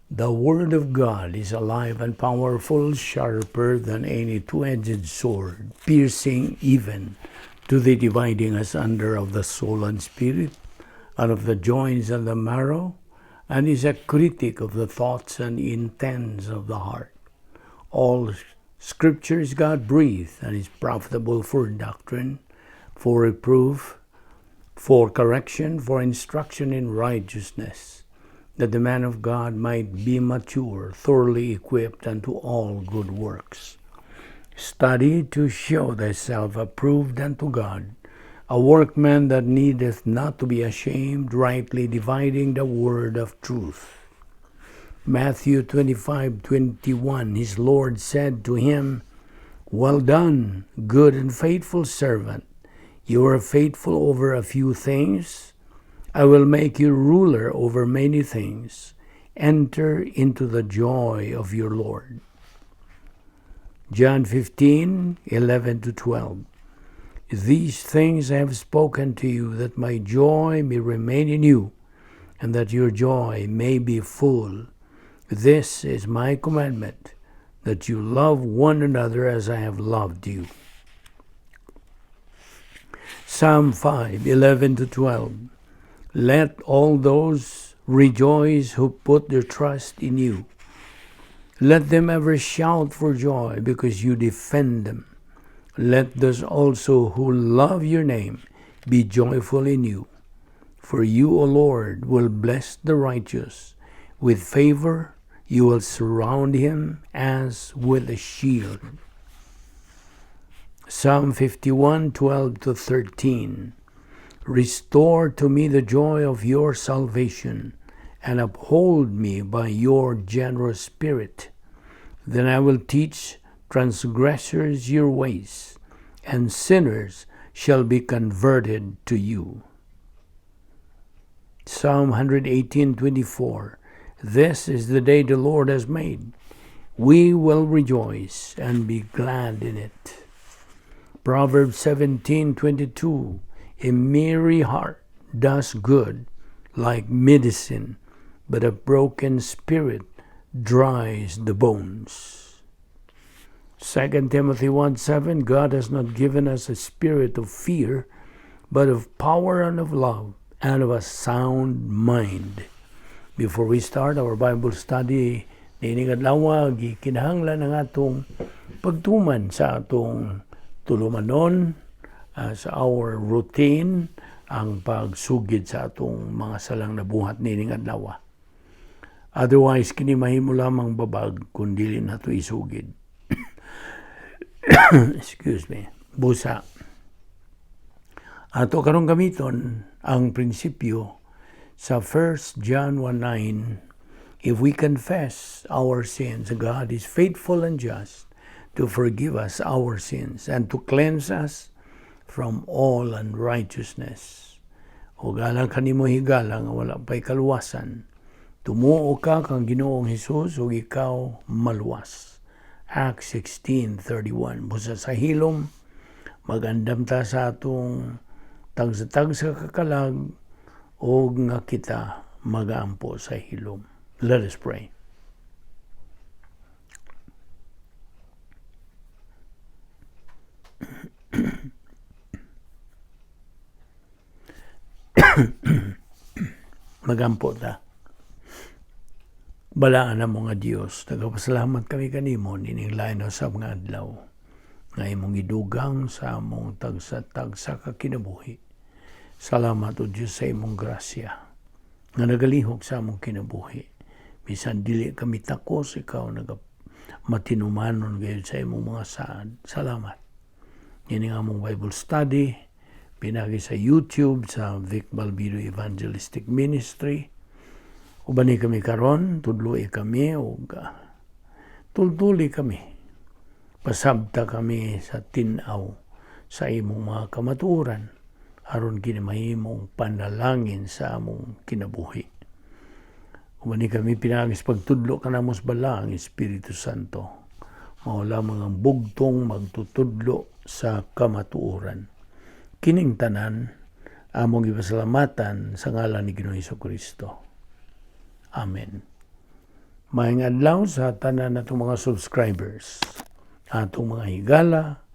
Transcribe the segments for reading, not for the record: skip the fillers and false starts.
The Word of God is alive and powerful, sharper than any two-edged sword, piercing even to the dividing asunder of the soul and spirit, and of the joints and the marrow, and is a critic of the thoughts and intents of the heart. All Scripture is God-breathed and is profitable for doctrine, for reproof, for correction, for instruction in righteousness, that the man of God might be mature, thoroughly equipped unto all good works. Study to show thyself approved unto God, a workman that needeth not to be ashamed, rightly dividing the word of truth. Matthew 25:21, his Lord said to him, "Well done, good and faithful servant. You are faithful over a few things. I will make you ruler over many things. Enter into the joy of your Lord." John 15:11-12. These things I have spoken to you, that my joy may remain in you, and that your joy may be full. This is my commandment, that you love one another as I have loved you. Psalm 5:11-12. Let all those rejoice who put their trust in you. Let them ever shout for joy because you defend them. Let those also who love your name be joyful in you. For you, O Lord, will bless the righteous. With favor, you will surround him as with a shield. Psalm 51:12-13. Restore to me the joy of your salvation, and uphold me by your generous spirit. Then I will teach transgressors your ways, and sinners shall be converted to you. Psalm 118:24. This is the day the Lord has made. We will rejoice and be glad in it. Proverbs 17:22. A merry heart does good like medicine, but a broken spirit dries the bones. 2 Timothy 1:7. God has not given us a spirit of fear, but of power and of love and of a sound mind. Before we start our Bible study niining adlaw, gikinahanglan ang atong pagtuman sa atong tulumanon, sa our routine, ang pagsugid sa atong mga salang nabuhat niining adlaw. Otherwise, kini mahimo lamang babag kung dili nato isugid. Excuse me. Busa ato karong gamiton ang prinsipyo sa 1 John 1:9: "If we confess our sins, God is faithful and just to forgive us our sins and to cleanse us from all unrighteousness." O alang kanimo higala nga wala pa'y kaluwasan, tumuo ka kang Ginoong Hesus ug ikaw maluwas. Acts 16:31. Busa sa hilom, magandam ta sa atong tagsa-tagsa kakalag og nga kita magaampo sa hilom. Let us pray. Magampo ta. Balaan na mo nga Dios, nagapasalamat kami kanimo nining lain sa mga adlaw nga imong gidugang sa among tagsa-tagsa ka kinabuhi. Salamat, O Dios, sa imong grasya nga nagalihok sa among kinabuhi. Bisan dili kami takos, ikaw naga matinumanon gayud sa imong mga saad. Salamat. Ini ang among Bible study pinagi sa YouTube sa Vic Balbido Evangelistic Ministry. Ubani kami karon, tudloi kami ug tultuli kami. Pasabta kami sa tin-aw sa imong mga kamatuoran aron kini mahimong panalangin sa among kinabuhi. Ubani kami pinagi sa pagtudlo kanamo sa Balaang Espiritu Santo. Mao lamang ang bugtong magtutudlo sa kamatuoran. Kining tanan among gipasalamatan sa ngalan ni Ginoong Kristo. Amen. Maayong adlaw sa tanan natong mga subscribers, atong mga higala,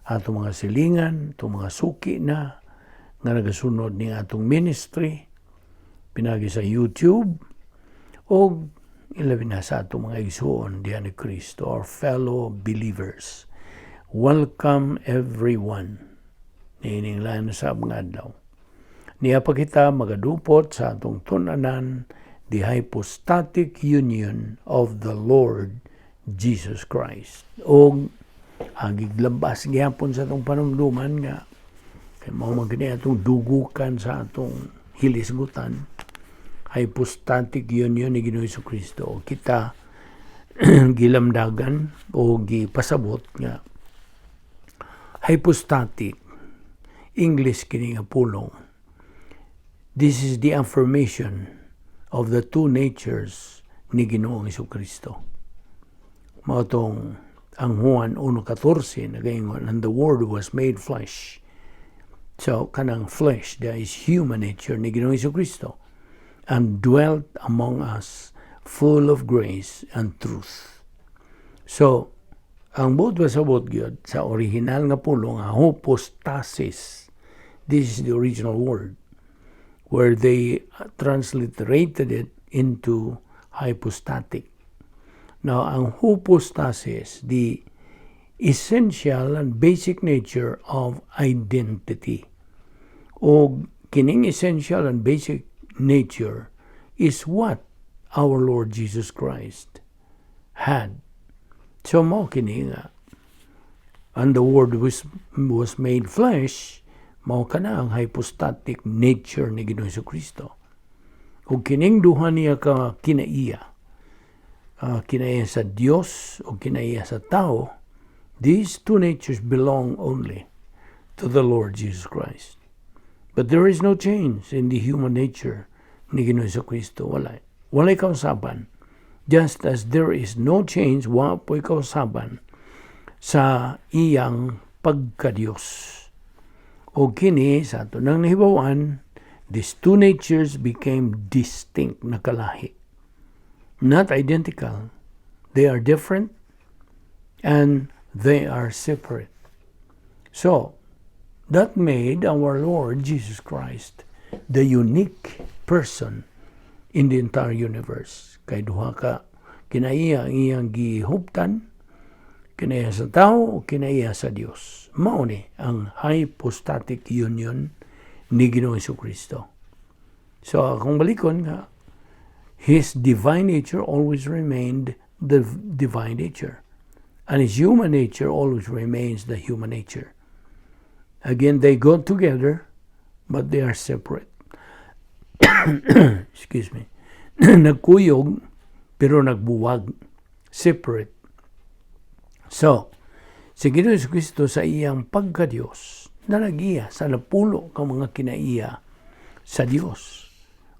atong mga silingan, atong mga suki na nga nagasunod ning atong ministry pinagi sa YouTube o ilabi na sa atong mga igsuon diha ni Kristo, our fellow believers. Welcome, everyone, niining lain sa mga adlaw. Niya pa kita magadupot sa atong tun-anan, the hypostatic union of the Lord Jesus Christ. O agiglabas gihapon sa atong panumduman nga kay mao man kini atong dugukan sa atong hilisgutan, hypostatic union ni Ginoong Kristo. Kita gilamdagan o gipasabot nga hypostatic, English kini nga pulong. This is the affirmation of the two natures ni Ginoong Kristo. Mao tong ang Juan 1:14 nagaingon, "And the Word was made flesh." So kanang flesh, that is human nature ni Ginoong Kristo, "and dwelt among us, full of grace and truth." So ang buot pasabot gyud sa original nga pulong nga hypostasis, this is the original word where they transliterated it into hypostatic. Now, ang hypostasis, the essential and basic nature of identity. O kining essential and basic nature is what our Lord Jesus Christ had. So mao kini nga "and the Word was made flesh," mao kana ang hypostatic nature ni Ginoong Kristo. Ug kining duha niya ka kinaiya, kinaiya sa Dios o kinaiya sa tao, these two natures belong only to the Lord Jesus Christ. But there is no change in the human nature ni Ginoong Kristo. Wala. Walay kausaban. Just as there is no change, wa po'y kausaban sa iyang pagkadiyos. O kini, sa ato nang nahibawan, these two natures became distinct, nakalahi. Not identical. They are different and they are separate. So, that made our Lord Jesus Christ the unique person in the entire universe. Kay duha ka kinaiya ang iyang gihuptan, kinaiya sa tao o kinaiya sa Dios. Mao ni ang hypostatic union ni Ginoong Kristo. So, kung balikon nga, his divine nature always remained the divine nature. And his human nature always remains the human nature. Again, they go together, but they are separate. Excuse me. Nagkuyog, pero nagbuwag. Separate. So, si Ginoong Kristo sa iyang pagka-Diyos, nanagiya sa napulo ka mga kinaiya sa Dios.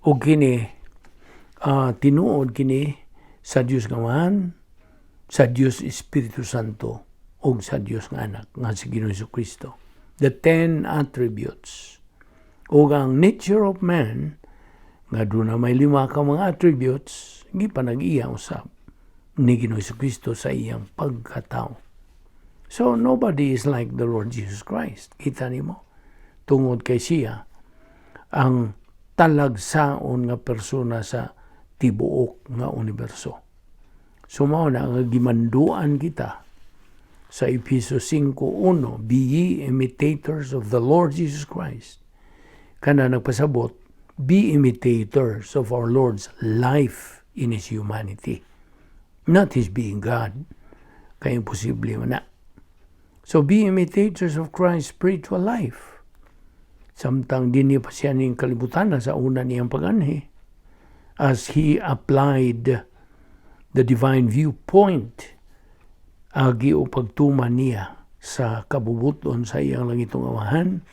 O kini, tinuod kini sa Dios nga Amahan, sa Dios Espiritu Santo, o sa Dios nga Anak, nga si Ginoong Kristo. The 10 attributes. O ang nature of man, nga duna may lima ka mga attributes, gipanag-iya usab ni Ginoong Kristo sa iyang pagkatao. So nobody is like the Lord Jesus Christ. Kita nimo? Tungod kay siya ang talagsaon nga persona sa tibuok nga universo. So mao na nga gimanduan kita sa Efeso 5:1, "Be ye imitators of the Lord Jesus Christ." Kana nagpasabot, be imitators of our Lord's life in His humanity, not His being God. Kay imposible man na. So be imitators of Christ's spiritual life. Samtang dinhi pa siya ning kalibutan sa una niyang paganhi, as he applied the divine viewpoint agi o pagtuman niya sa kabubuton sa iyang langitong Amahan,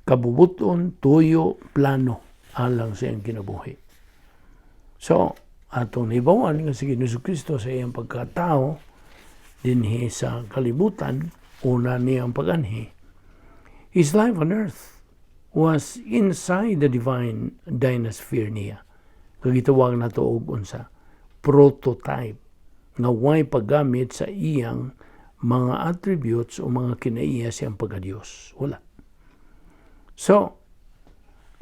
kabubuton, tuyo, plano alang sa iyang kinabuhi. So, atong nahibawan nga si Ginoong Kristo sa iyang pagkatao dinhi sa kalibutan, una niyang paganhi, his life on earth was inside the divine dynasphere niya. Kag gitawag nato og unsa? prototype nga way paggamit sa iyang mga attributes o mga kinaiya siyang pagka-Diyos. Wala. So,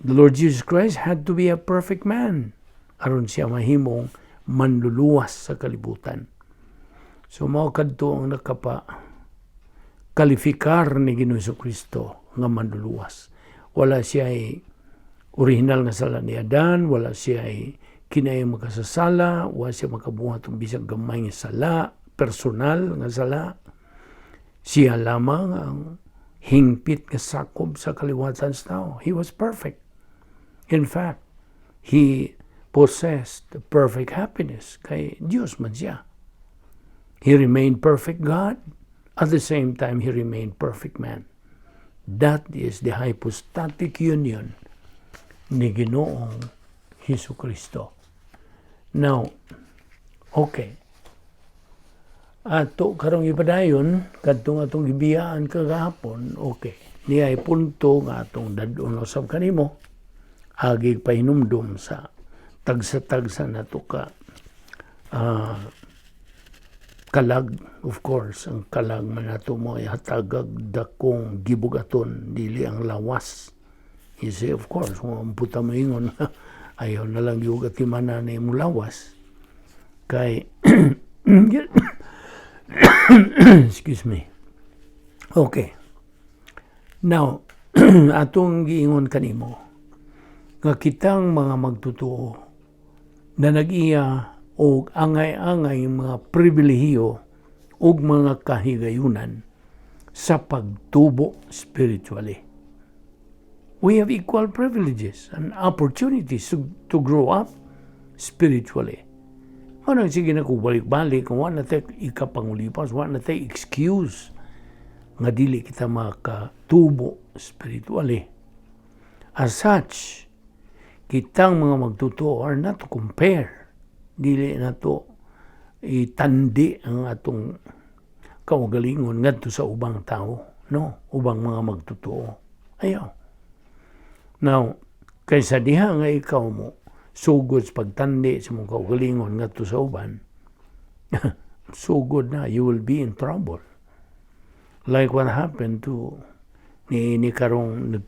the Lord Jesus Christ had to be a perfect man aron siya mahimong manluluwas sa kalibutan. So mao kadto ang nakapa kalifikar ni Ginoong Kristo nga manluluwas. Wala siya ay original nga sala ni Adan, wala siya ay kinaya makasasala, wala siya makabuhat og bisag gamay nga sala, personal nga sala. Siya lamang ang hingpit nga sakob sa kaliwatan sa tao. He was perfect. In fact, he possessed perfect happiness kay Dios man siya. He remained perfect God. At the same time, he remained perfect man. That is the hypostatic union ni Ginoong Hesus Kristo. Now, okay. Ato karong ipadayon, kadtong atong gibiyaan kagahapon, okay. Niya ay punto nga atong dad-on usab kanimo, agi pahinumdum sa tagsa-tagsa nato ka kalag. Of course, ang kalag man nato mo ay hatagag dakong gibugaton, dili ang lawas. You see, of course, kung ang puta mo ingon, ayaw na lang yung atimanan na imong lawas. Kay, excuse me. Okay. Now, atong giingon kanimo, nga kitang mga magtotoo na nag-iya og angay-angay mga pribilehiyo ug mga kahigayunan sa pagtubo spiritually. We have equal privileges and opportunities to grow up spiritually. Manang sige na kung balik-balik, kung wala na tayo ikapangulipas, wala na tayo excuse nga dili kita makatubo spiritually. As such, kitang mga magtotoo are not to compare. Dili na to itandi ang atong kaugalingon ngadto sa ubang tao, no? Ubang mga magtotoo. Ayaw. Now, kaysa diha nga ikaw mo sugod sa pagtandi sa mong kaugalingon ngadto sa uban, sugod na, you will be in trouble. Like what happened to ni karong nag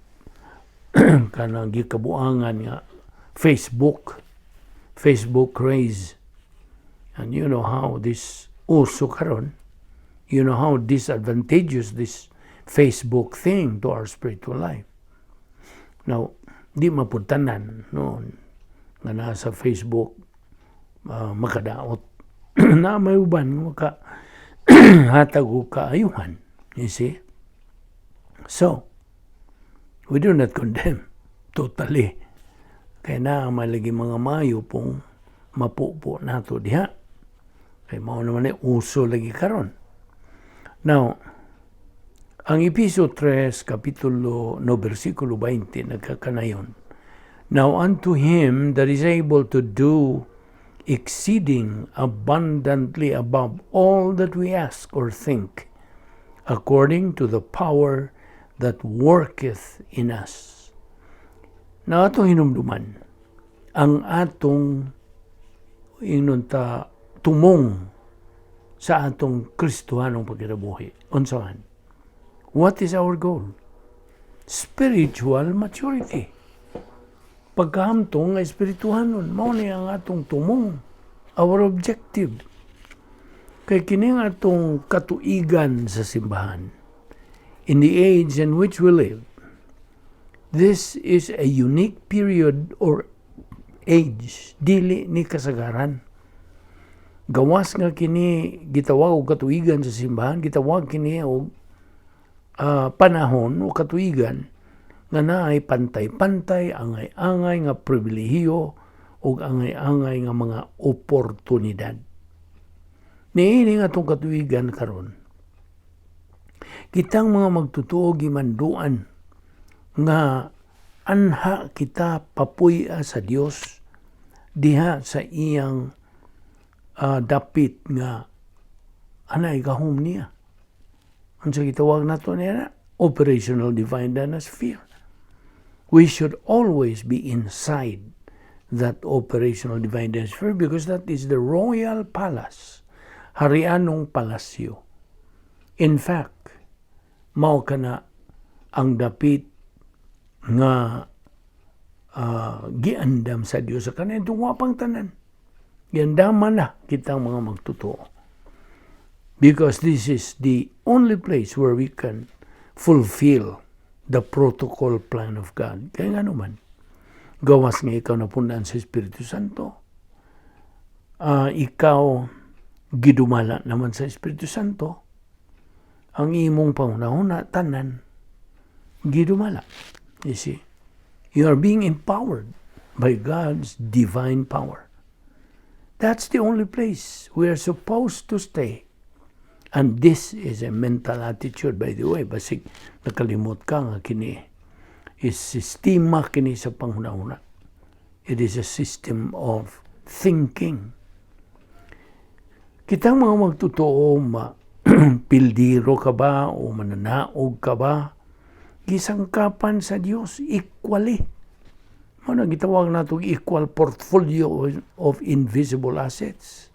kanang gikabuangan nga Facebook craze. And you know how this uso karon. You know how disadvantageous this Facebook thing to our spiritual life. Now, di mapuntanan no nga nasa Facebook makadaot na may uban nga maka hatag og kaayuhan. You see? So, we do not condemn totally. Kay na malagi mga mayo pong mapupo nato diha. Kay mao naman ay uso lagi karon. Now, ang Episo 3, Kapitulo, no, versikulo 20, nagkakanayon. "Now unto him that is able to do exceeding abundantly above all that we ask or think, according to the power that worketh in us." Na atong hinumduman, ang atong ingnon ta tumong sa atong Kristohanong pagkinabuhi. Unsa man? What is our goal? Spiritual maturity. Pagkahamtong nga espirituhanon, mao ni ang atong tumong, our objective. Kay kini ang atong katuigan sa simbahan. In the age in which we live, this is a unique period or age, dili ni kasagaran. Gawas nga kini gitawag og katuigan sa simbahan, gitawag kini og panahon o katuigan nga naay pantay-pantay, angay-angay nga pribilehiyo ug angay-angay nga mga oportunidad. Niini nga atong katuigan karon, kitang mga magtotoo gimanduan nga anha kita papuy-a sa Dios diha sa iyang dapit nga anay gahom niya. Unsa gitawag nato niya? Operational divine sphere. We should always be inside that operational divine sphere because that is the royal palace, harianong palasyo. In fact, mao kana ang dapit nga giandam sa Dios sa kanadtong wa pang tanan. Giandaman na kitang mga magtotoo. Because this is the only place where we can fulfill the protocol plan of God. Kaya nga naman, gawas nga ikaw napundan sa Espiritu Santo, ikaw gidumala naman sa Espiritu Santo, ang imong panghunahuna, tanan, gidumala. You see, you are being empowered by God's divine power. That's the only place we are supposed to stay. And this is a mental attitude, by the way. Basig nakalimot ka nga kini is sistema kini sa panghunahuna. It is a system of thinking. Kitang mga magtotoo, ma pildiro ka ba o mananaog ka ba, gisangkapan sa Dios equally. Mao na gitawag nato equal portfolio of invisible assets.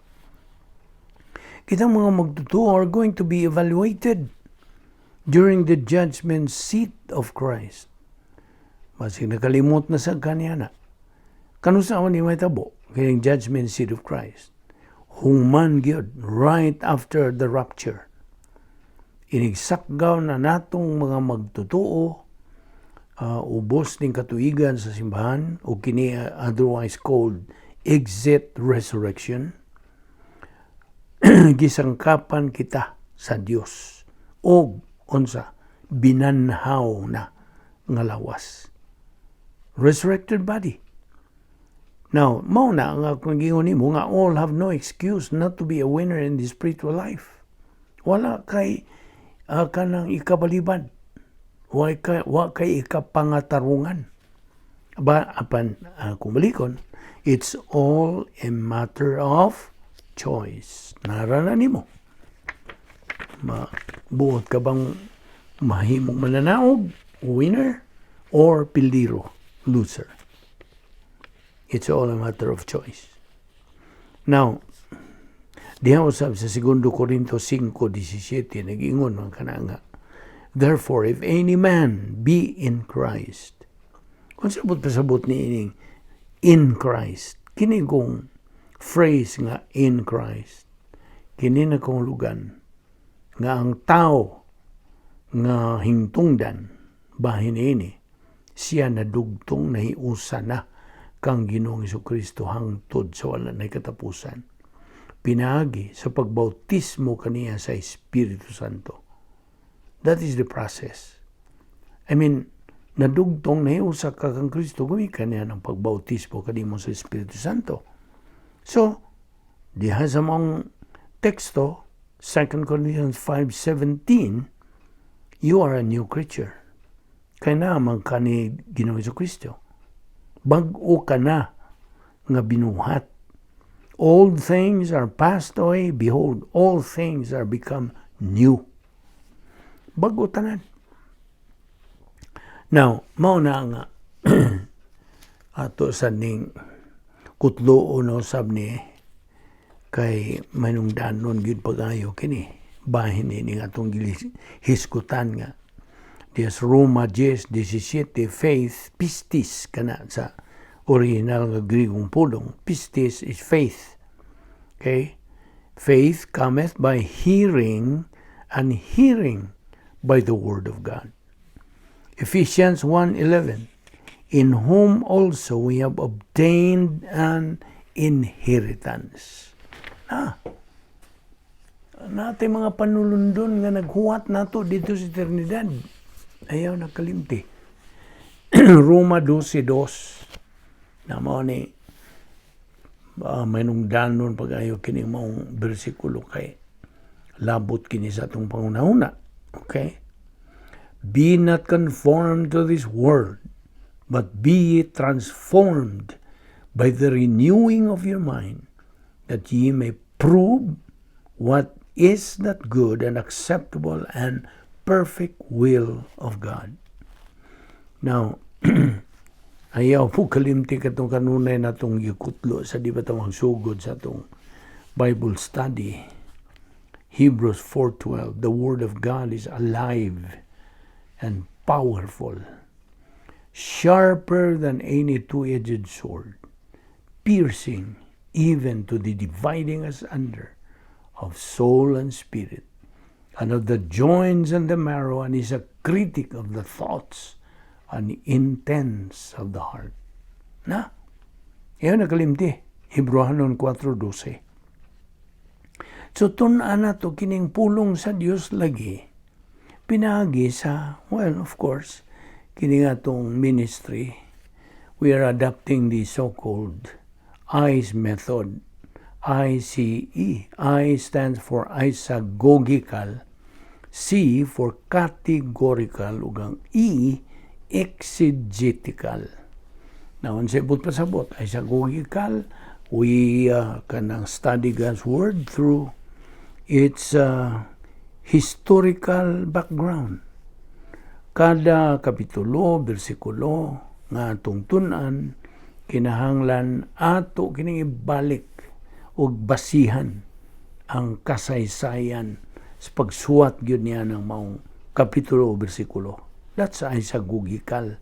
Kitang mga magtotoo are going to be evaluated during the judgment seat of Christ. Basig nakalimot na sa kanya na. Kanusa man ni mahitabo kining judgment seat of Christ? Human gyud, right after the rapture. Inigsakgaw na natong mga magtotoo, ubos ning katuigan sa simbahan o kini otherwise called exit resurrection, gisangkapan kita sa Dios og unsa binanhaw na nga lawas, resurrected body. Now, mao na nga kung giingon nimo nga all have no excuse not to be a winner in the spiritual life. Wala kay kanang ikabalibad. Wa kay ikapangatarungan. Ba apan kung balikon, it's all a matter of choice. Nara na nimo. Mabuot ka bang mahimong mananaog, winner, or pildiro, loser? It's all a matter of choice. Now, diha usab sa 2 Corinto 5:17, nag-ingon man kana nga, "Therefore, if any man be in Christ." Kung sabot pasabot ni ining "in Christ," kini kong phrase nga "in Christ," kini na kahulugan nga ang tao nga hingtungdan bahin ini siya nadugtong, nahiusa na kang Ginoong Kristo hangtod sa wala na katapusan pinaagi sa pagbautismo kaniya sa Espiritu Santo. That is the process. I mean, nadugtong, nahiusa ka kang Kristo gumikan niya ng pagbautismo kanimo sa Espiritu Santo. So, diha sa maong teksto, 2 Corinthians 5:17, you are a new creature. Kay naman ka ni Ginoong Kristo. Bag-o ka na nga binuhat. Old things are passed away. Behold, all things are become new. Bag-o tanan. Now, mao na nga ato sa ning kutloon usab ni kay manungdanon gyud pag-ayo kini bahin ni atong hisgutan nga diha sa Roma 10:17, faith, pistis kana sa original nga Grigong pulong. Pistis is faith. Okay? Faith cometh by hearing, and hearing by the word of God. Ephesians 1:11, "In whom also we have obtained an inheritance." Ah, natay mga panulundon nga naghuwat nato dito sa eternidad. Ayaw nakalimti. Roma 12:2 na mao ni manungdanon pag-ayo kini maong bersikulo kay labot kini sa atong pangunahuna. Okay? "Be not conformed to this world, but be ye transformed by the renewing of your mind, that ye may prove what is that good and acceptable and perfect will of God." Now, Ayaw po kalimti katong kanunay natong gikutlo sa di ba ta magsugod sa atong Bible study. Hebrews 4:12, "The word of God is alive and powerful, sharper than any two-edged sword, piercing even to the dividing asunder of soul and spirit, and of the joints and the marrow, and is a critic of the thoughts and intents of the heart." Na, iyon nakalimti. Hebreohanon 4:12. So tun-an nato kining pulong sa Dios lagi pinaagi sa, well, of course, kini nga atong ministry, we are adopting the so-called ICE method. ICE. I stands for isagogical, C for categorical, ug ang E, exegetical. Now, unsay buot pasabot? Isagogical, we kanang study God's Word through its historical background. Kada kapitulo, bersikulo nga atong tun-an, kinahanglan ato kining ibalik og basihan ang kasaysayan sa pagsuwat gyud niya ng maong kapitulo o bersikulo. That's isagogical.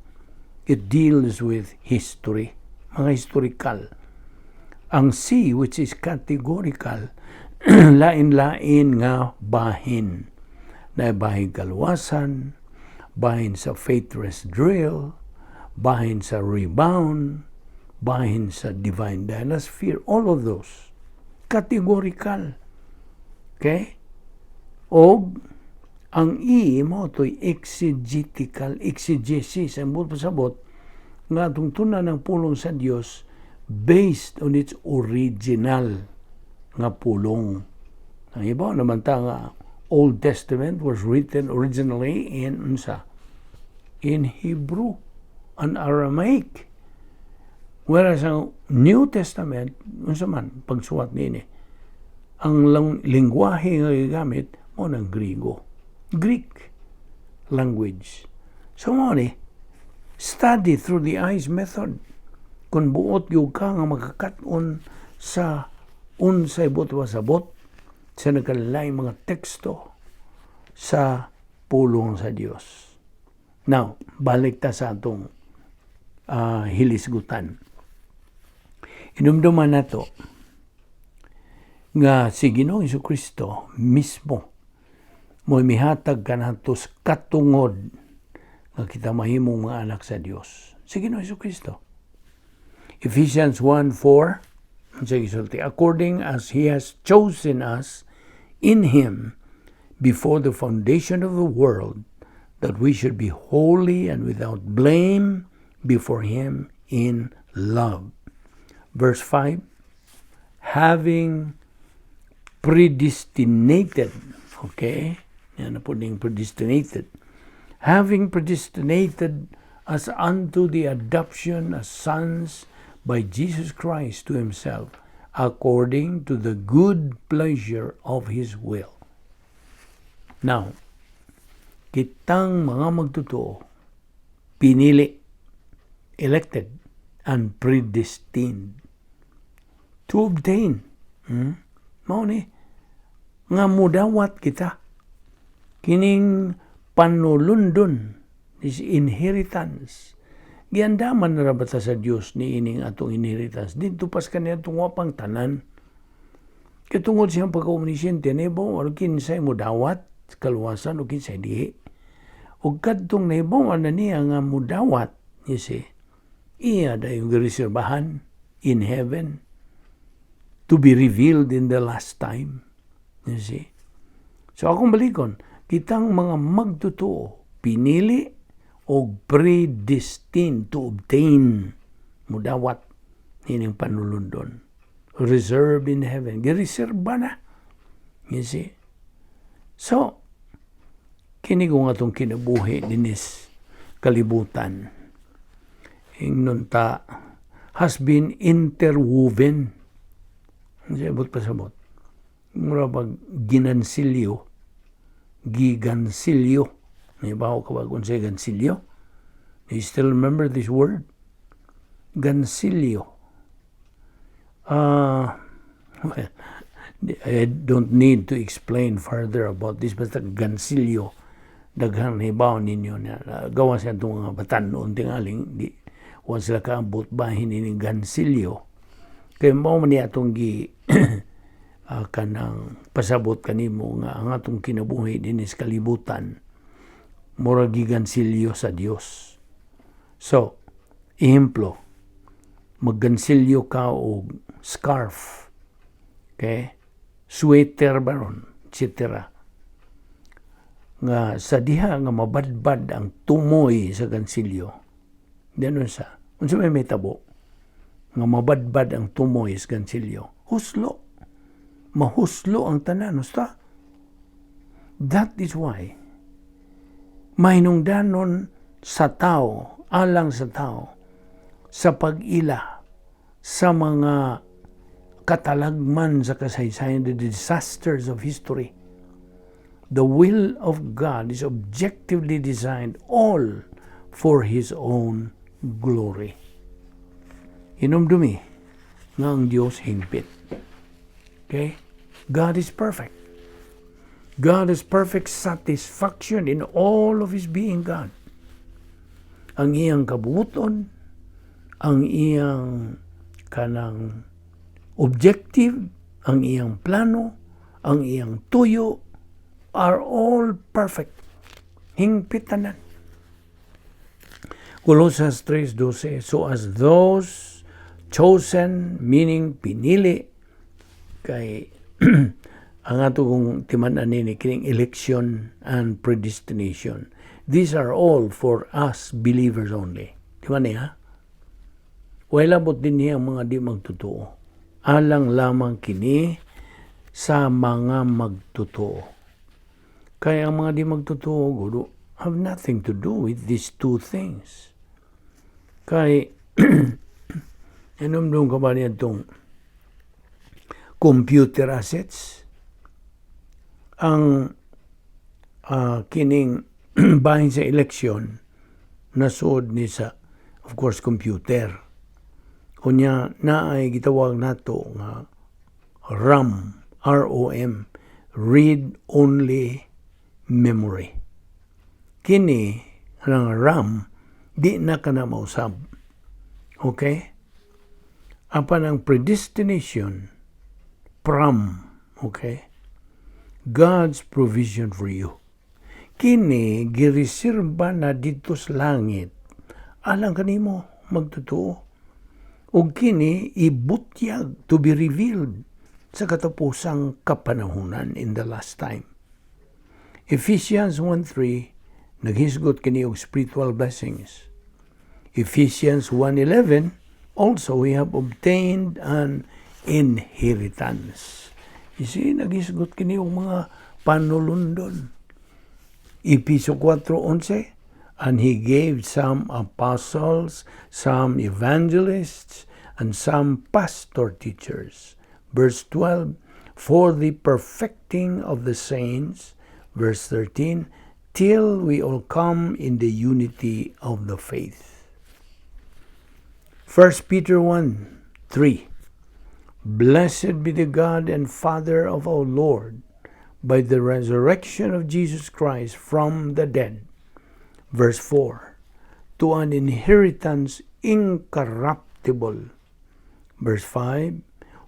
It deals with history, mga historical. Ang C, which is categorical, lain-lain nga bahin. Na bahin kaluwasan, bahin sa faith rest drill, bahin sa rebound, bahin sa divine dynasphere, all of those. Categorical. Okay? Og ang E mao to'y exegetical, exegesis, ang buot pasabot, nga atong tun-an ang pulong sa Dios based on its original nga pulong. Ang iba naman ta nga Old Testament was written originally in unsa? In Hebrew and Aramaic. Whereas ang New Testament, unsa man pagsuwat niini? Ang lingwahe nga gigamit mao nang Grigo. Greek language. So mao ni study through the ICE method. Kung buot gyud ka nga makakat-on sa unsay buot pasabot sa nagkalaing mga teksto sa pulong sa Dios. Now, balik ta sa atong hilisgutan. Inumduman nato nga si Ginoong Kristo mismo mo mihatag kanato sa katungod nga kita mahimong mga anak sa Dios. Si Ginoong Kristo. Ephesians 1:4, unsay gisulti? "According as He has chosen us in Him before the foundation of the world, that we should be holy and without blame before Him in love." Verse 5, "Having predestinated," okay? Yan na po ning predestinated. "Having predestinated us unto the adoption as sons by Jesus Christ to Himself, according to the good pleasure of His will." Now, kitang mga magtotoo, pinili, elected, and predestined to obtain. Mao ni, nga mudawat kita kining panulundon, this inheritance. Giandaman na ra ba ta sa Dios ni ining atong inheritance didto pas kaniya atong wapang tanan? Kay tungod siyang pagka-omnisciente, nahibaw or kinsay mo dawat kaluwasan o kinsay dihi. Ug kadtong nahibaw na niya nga mudawat, you see, iya dayong gireserbahan in heaven to be revealed in the last time. You see? So akong balikon, kitang mga magtotoo, pinili o predestined to obtain, mudawat ining panulundon. Reserved in heaven. Gireserba na. You see? So, kini kung atong kinabuhi dinis kalibutan, ingnon ta has been interwoven. Sabot pasabot. Mura pag ginansilyo, gigansilyo. Nahibaw ka ba kung sa gansilyo? Do you still remember this word? Gansilyo. Well, I don't need to explain further about this. Basta gansilyo, daghan hibaw ninyo na gawas sa atong mga batan-on tingaling di wa sila kaabot bahin ini gansilyo. Kay mao man ni atong gi kanang pasabot kanimo nga ang atong kinabuhi dinhi sa kalibutan mura gigansilyo sa Dios. So, ehemplo, maggansilyo ka og scarf, okay? Sweater baron, etc. Nga sa diha nga mabadbad ang tumoy sa gansilyo. Ganun sa. Unsa may mitabo? Nga mabadbad ang tumoy sa gansilyo. Huslo. Mahuslo ang tanan. Usta? That is why mahinungdanon sa tao, alang sa tao, sa pag-ila sa mga katalagman sa kasaysayan, the disasters of history. The will of God is objectively designed all for His own glory. Hinumdumi nga ang Diyos hingpit. Okay? God is perfect. God is perfect satisfaction in all of His being God. Ang iyang kabuoton, ang iyang kanang objective, ang iyang plano, ang iyang tuyo, are all perfect. Hingpit tanan. Colossus 3:12, so as those chosen, meaning pinili, kay ang ato kong timan-an nini kining election and predestination. These are all for us believers only. Di ba niya? Wala labot din niya ang mga di magtotoo. Alang lamang kini sa mga magtotoo. Kaya ang mga di magtotoo, gulo, have nothing to do with these two things. Kay, hinumdum ka ba niya itong computer assets? Ang kining bahin sa eleksyon nasuod ni sa, of course, computer. Unya naay gitawag nato nga RAM, ROM, read only memory. Kini ang RAM di na kana mausab. Okay? Apan ang predestination, PRAM, okay? God's provision for you. Kini gireserba na dito sa langit alang kanimo magtotoo. Ug kini ibutyag to be revealed sa katapusang kapanahunan, in the last time. Ephesians 1:3 naghisgot kini og spiritual blessings. Ephesians 1:11, also we have obtained an inheritance. You see, naghisgot kini og mga panulundon. Episo 4:11, and he gave some apostles, some evangelists, and some pastor teachers. Verse 12, for the perfecting of the saints. Verse 13, till we all come in the unity of the faith. 1 Peter 1:3, Blessed be the God and Father of our Lord, by the resurrection of Jesus Christ from the dead. Verse 4, to an inheritance incorruptible. Verse 5,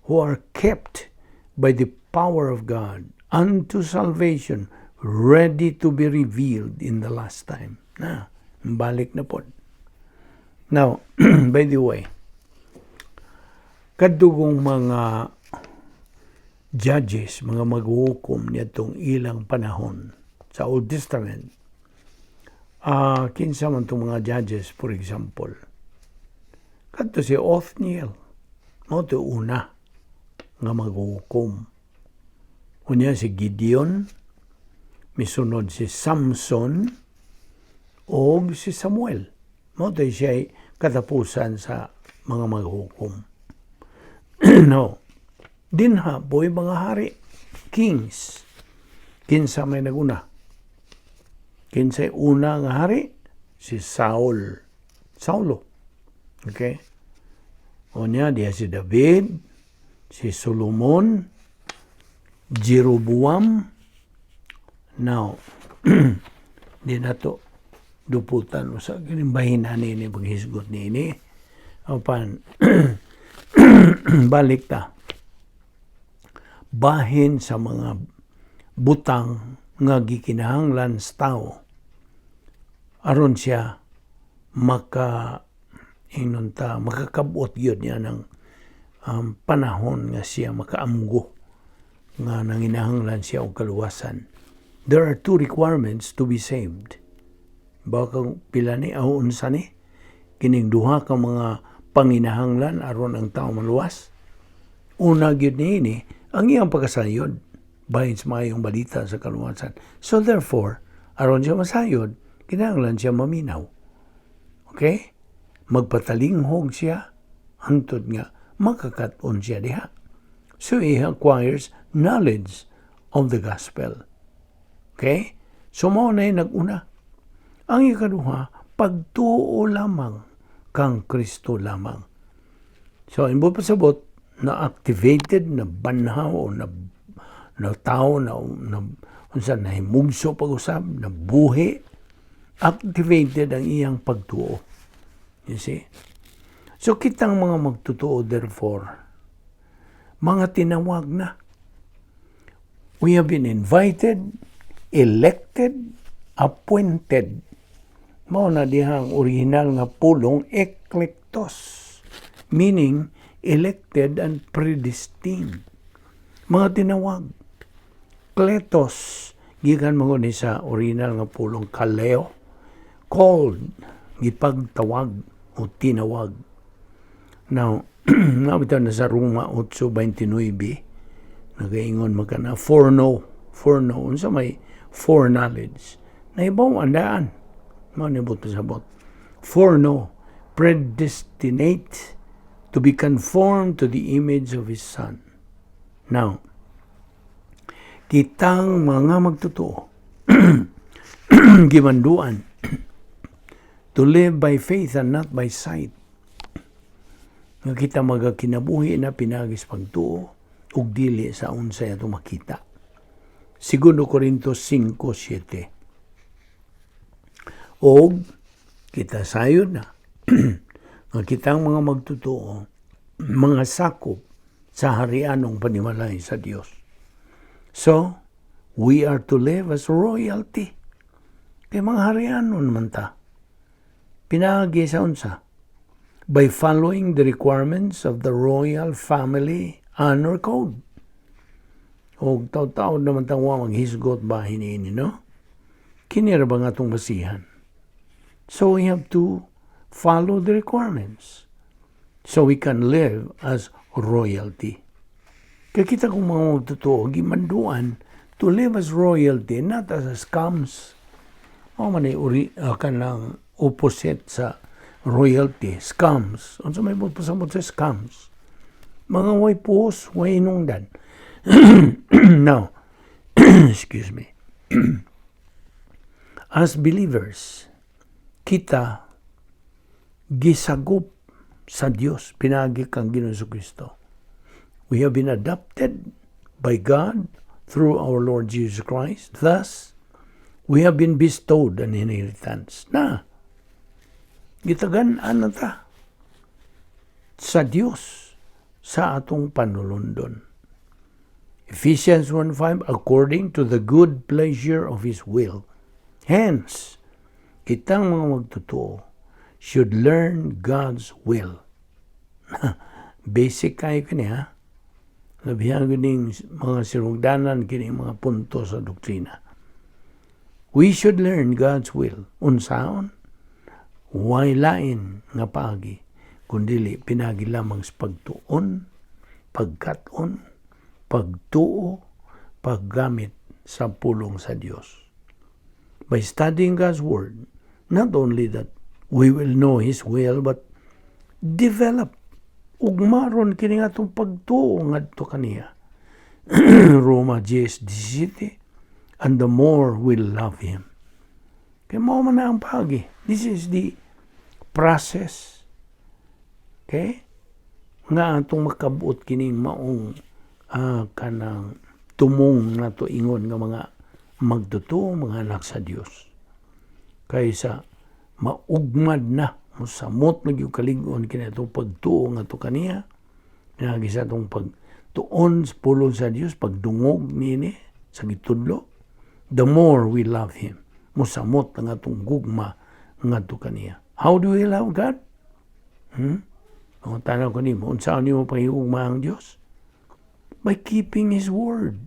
who are kept by the power of God unto salvation, ready to be revealed in the last time. Na, balik na po. Now, by the way, kadugong mga judges, mga maghuhukom niadtong ilang panahon sa Old Testament, kinsa man itong mga judges, for example, kadto si Othniel, mao to una nga maghuhukom. Unya si Gideon, misunod si Samson, og si Samuel. Mao to siya katapusan sa mga maghukom. No. Dinha po'y mga hari, kings. Kinsa may naguna? Kinsay una nga hari? Si Saul. Saulo. Okay? O niya, diya si David, si Solomon, Jeroboam. Now, di na to duputan usa kining bahin ani ni paghisgot niini. Apan balik ta bahin sa mga butang nga gikinahanglan sa tao aron siya maka ingnon ta makakabot gyud niya ng panahon nga siya makaamgo nga nanginahanglan siya og kaluwasan. There are two requirements to be saved. Baka pila ni aw unsa ni? Kining duha ka mga panginahanglan aron ang tao maluwas. Una gyud niini ang iyang pagkasayod bahin sa maayong balita sa kaluwasan. So therefore, aron siya masayod, kinahanglan siya maminaw. Okay? Magpatalinghog siya hantod nga makakat-on siya diha. So he acquires knowledge of the gospel. Okay? So mao na nag-una. Ang ikaduha, pagtuo lamang kang Kristo lamang. So, imong pasabot, na activated, na banhaw, o na tao, na unsa, nahimugso pag-usab, na buhi, activated ang iyang pagtuo. You see? So, kitang mga magtotoo, therefore, mga tinawag na. We have been invited, elected, appointed. Mao na diha ang original nga pulong eklektos, meaning elected and predestined. Mga tinawag. Kletos, gikan mo ni sa original nga pulong kaleo, called, gipagtawag o tinawag. Now, nabitaw na sa Roma 8:29, nagaingon man kana, foreknow, foreknow, unsa may foreknowledge? Nahibaw andaan. Mao ni buot pasabot. Foreknow, predestinate to be conformed to the image of His Son. Now, kitang mga magtotoo, gimanduan to live by faith and not by sight. Nga kita magakinabuhi na pinaagi sa pagtuo ug dili sa unsay ato makita. Segundo Corinto 5:7. Og kita sayod na nga kitang mga magtotoo mga sakop sa harianong panimalay sa Dios. So, we are to live as royalty. Kay mga harianon naman ta. Pinaagi sa unsa? By following the requirements of the royal family honor code. O taw-taw naman tang wa maghisgot ba niini, no? Kini ra ba nga atong basihan? So we have to follow the requirements so we can live as royalty. Kaya kita kung mga magtotoo, gimanduan to live as royalty, not as scums. O man ay uri, kanang opposite sa royalty, scums. Unsa may pasabot sa scums? Mga way puos, way hinungdan. Now, excuse me. As believers, kita gisagop sa Dios pinaagi kang Ginoong Kristo. We have been adopted by God through our Lord Jesus Christ. Thus, we have been bestowed an inheritance. Na, gitagan-an na ta sa Dios sa atong panulundon. Ephesians 1:5, according to the good pleasure of His will. Hence, kitang mga magtotoo should learn God's will. Basic kayo kini ha. Labihan kining mga sinugdanan kini mga punto sa doktrina. We should learn God's will. Unsaon? Way lain nga paagi kundili pinaagi lamang sa pagtuon, pagkat-on, pagtuo, paggamit sa pulong sa Dios. By studying God's Word, not only that we will know His will, but develop ugmaron kini atong pagtuo ngadto kaniya. Roma 10:17, and the more we love Him. Kay mao man na ang paagi. This is the process. Okay? Nga atong makabot kining maong kanang tumong nato ingon nga mga magtotoo, mga anak sa Dios. Kaysa maugmad na, mosamot na gyud kalig-on kini atong pagtuo ngadto kaniya, pinaagi sa atong pagtuon sa pulong sa Dios, pagdungog niini sa gitudlo. The more we love Him, mosamot ang atong gugma ngadto kaniya. How do we love God? Ang tanaw ko nimo, unsaon nimo pahigugma ang Dios? By keeping His word.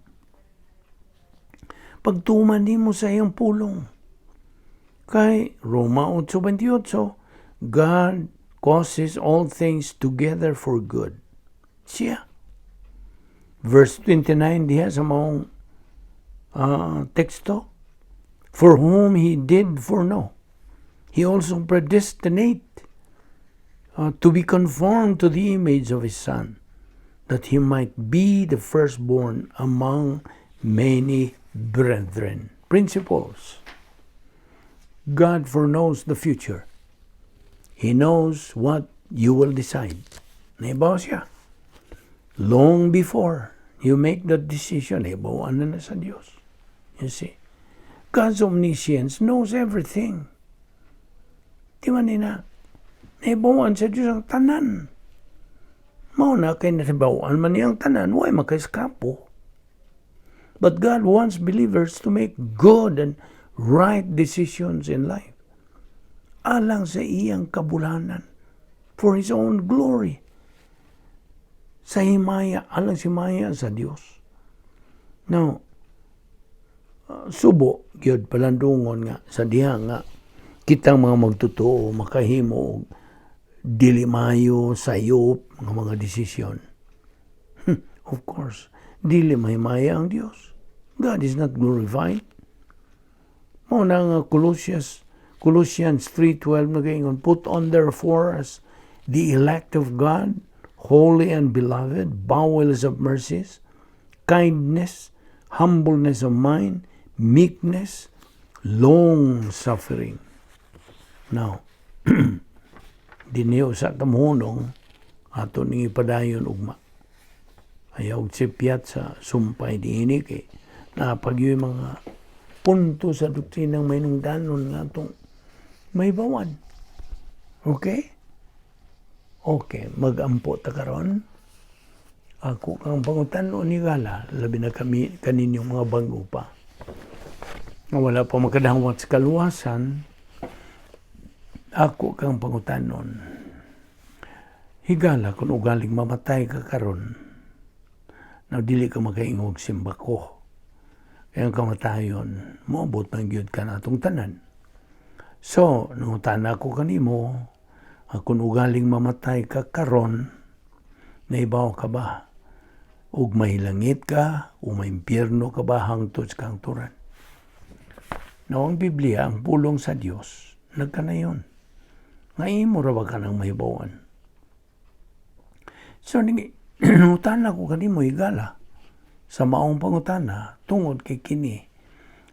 Pagtuman nimo sa iyang pulong. Kay Roma 8:28, God causes all things together for good. Siya. Verse 29 diha sa maong teksto, "For whom He did foreknow, He also predestinate to be conformed to the image of His Son, that He might be the firstborn among many brethren." Principles. God foreknows the future. He knows what you will decide. Nahibaw siya. Long before you make that decision, nahibawan na na sa Diyos. You see? God's omniscience knows everything. Di ba nina? Nahibawan sa Diyos ang tanan. Mao na kay nahibawan man niyang tanan, way makaiskapo. But God wants believers to make good and right decisions in life, alang sa iyang kabulanan, for His own glory. Sa himaya, alang sa himaya sa Dios. Now, subo, gyud palandungon nga, sa diha nga, kitang mga magtotoo, makahimo og dili mayo, sayop, mga desisyon. Of course, dili mahimaya ang Dios. God is not glorified. Mao na nga Colossians 3:12 nagaingon, "Put on therefore as the elect of God, holy and beloved, bowels of mercies, kindness, humbleness of mind, meekness, long suffering." Now, dinhi sa tamuhunong ato ning ipadayon ugma. Ayaw sipyat sa sumpay diini kay napagyoy mga punto sa doktrinang mahinungdanon nga atong mahibawan. Okay? Okay, mag-ampo ta karon. Ako kang pangutan-on, higala, labi na kami kaninyong mga bago pa, nga wala pa makadawat sa kaluwasan, ako kang pangutanon. Higala, kung ugaling mamatay ka karon, na dili ka makaingog simbako. Kaya ang kamatayon, moabot man gyud ka natong tanan. So, nangutana ko kanimo, kung ugaling mamatay ka karon, naibaw ka ba? Ug mahilangit ka, o maimpyerno ka ba hangtod sa kahangturan? Now, ang Biblia, ang pulong sa Dios, nagkanayon nga imo ra ba ka nang mahibawan? So, nangutana ko kanimo, higala, sa maong pangutana, tungod kay kini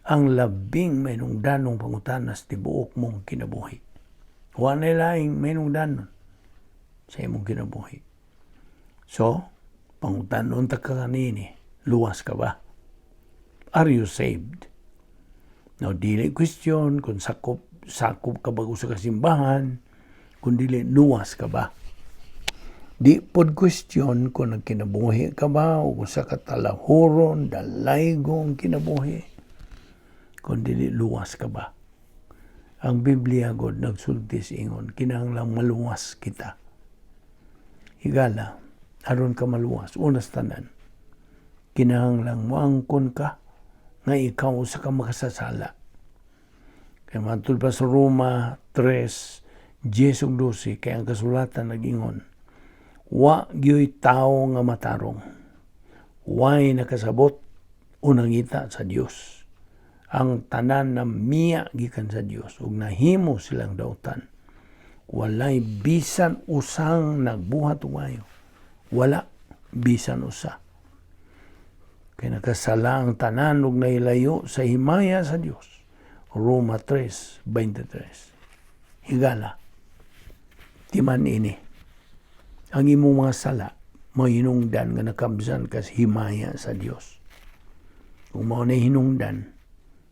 ang labing mahinungdanong pangutana sa tibuok mong kinabuhi. Wa na laing mahinungdanon sa imong kinabuhi. So, pangutanon ta ka kanini, luwas ka ba? Are you saved? Now, dili question kung sakop ka ba sa kasimbahan, kung dili luwas ka ba. Di pod question kung nagkinabuhi ka ba o kung sa katalahuron, dalaygong kinabuhi, kung dili luwas ka ba. Ang Biblia god nagsulti sa ingon, kinahanglang maluwas kita. Higala, aron ka maluwas, unas tanan, kinahanglang moangkon ka nga ikaw usa ka makasasala. Kay matud pa sa Roma 3, 10 ug 12, kay ang kasulatan nagingon, "Wa gyoy tawo nga matarong. Way nakasabot o nangita sa Dios. Ang tanan na miya gikan sa Dios ug nahimo silang dautan. Walay bisan usang nagbuhat og maayo. Wala bisan usa. Kay nakasala ang tanan ug nahilayo sa himaya sa Dios." Roma 3:23. Higala, timan ini. Ang imong mga sala mahinungdan nga nakabsan kas himaya sa Dios. Kung mao na hinungdan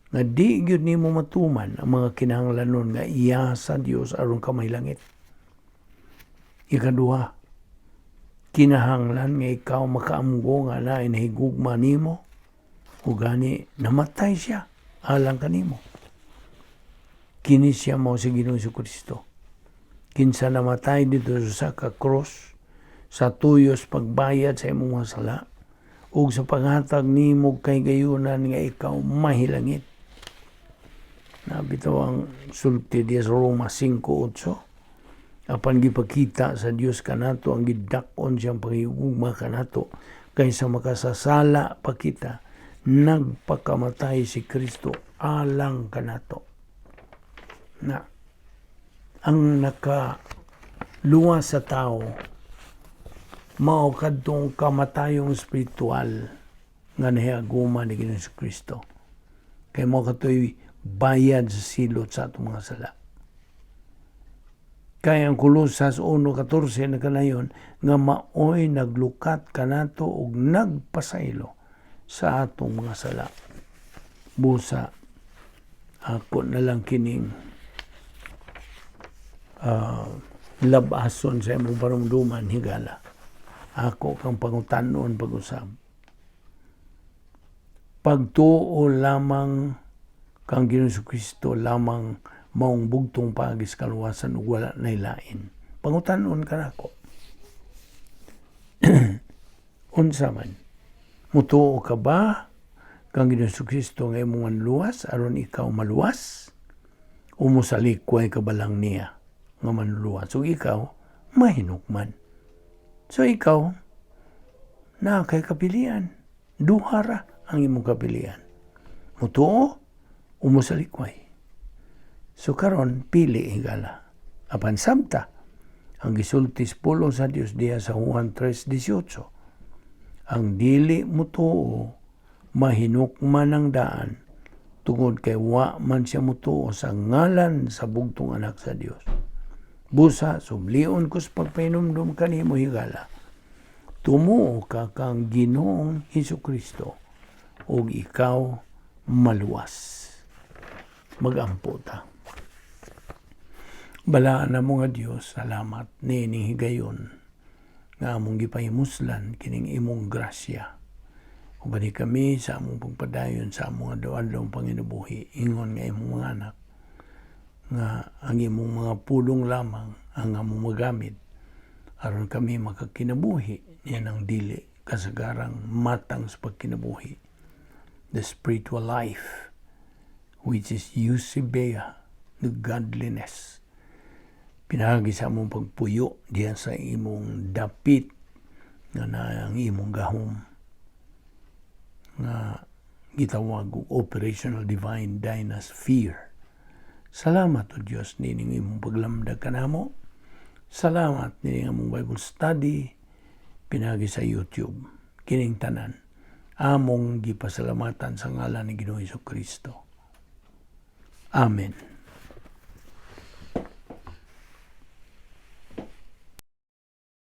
nga di gyud nimo matuman ang mga kinahanglanon nga iya sa Dios aron ka mahilangit. Ikaduha, kinahanglan nga ikaw makaamgo nga naay nahigugma nimo ug gani namatay siya alang kanimo. Kini siya mao si Ginoong Kristo. Kinsa namatay didto sa ka cross sa tuyos pagbayad sa imong mga sala ug sa paghatag nimo kahigayunan nga ikaw mahilangit. Na bitaw ang sulti diya sa Roma 5:8. Apan gipakita sa Dios kanato ang gidak-on siyang panghigugma kanato kaysa makasasala pa kita, nagpakamatay si Kristo alang kanato. Na ang nakaluwas sa tao mao kadtong kamatayong spiritual nga nahiaguma ni Ginoong Kristo. Kay mao katoy bayad sa silot sa atong mga sala. Kay ang Kolosas 1:14 nakanayon nga maoy naglukat kanato ug nagpasaylo sa atong mga sala. Busa ako na lang kining labason sa imong parumduman, higala. Ako kang pangutanon pag-usab. Pagtuo lamang kang Ginoong Kristo lamang maong bugtong paagi sa kaluwasan ug wala nay lain? Pangutanon ka nako. Unsa man? Mutuo ka ba kang Ginoong Kristo nga imong manluwas aron ikaw maluwas? O mosalikway ka ba lang niya nga manluwas ug ikaw mahinukman? So ikaw, naa kay kapilian. Duha ra ang imong kapilian. Mutuo o mosalikway. So karon pili, higala. Apan samta ang gisulti sa pulong sa Dios diya sa Juan 3:18. Ang dili mutuo mahinukman ang daan tungod kay wa man siya mutuo sa ngalan sa bugtong anak sa Dios. Busa, sublion ko sa pagpahinumdum kanimo, higala. Tumuo ka kang Ginoong Hesus Kristo ug ikaw maluwas. Magampo ta. Balaan namo nga Dios, salamat niining higayon nga among gipahimuslan kining imong grasya. Ubani kami sa among pagpadayon sa among adlaw-adlaw panginabuhi ingon nga imong mga anak nga ang imong mga pulong lamang ang among magamit aron kami makakinabuhi niya ng dili kasagarang matang sa pagkinabuhi, the spiritual life, which is eusebeia, the godliness, pinaagi sa among pagpuyo diyan sa imong dapit nga na ang imong gahom nga gitawag og operational divine dynasphere. Salamat, O Dios, nining imong paglamdag kanamo. Salamat nining among Bible study pinaagi sa YouTube. Kining tanan among gipasalamatan sa ngalan ni Ginoong Kristo. Amen.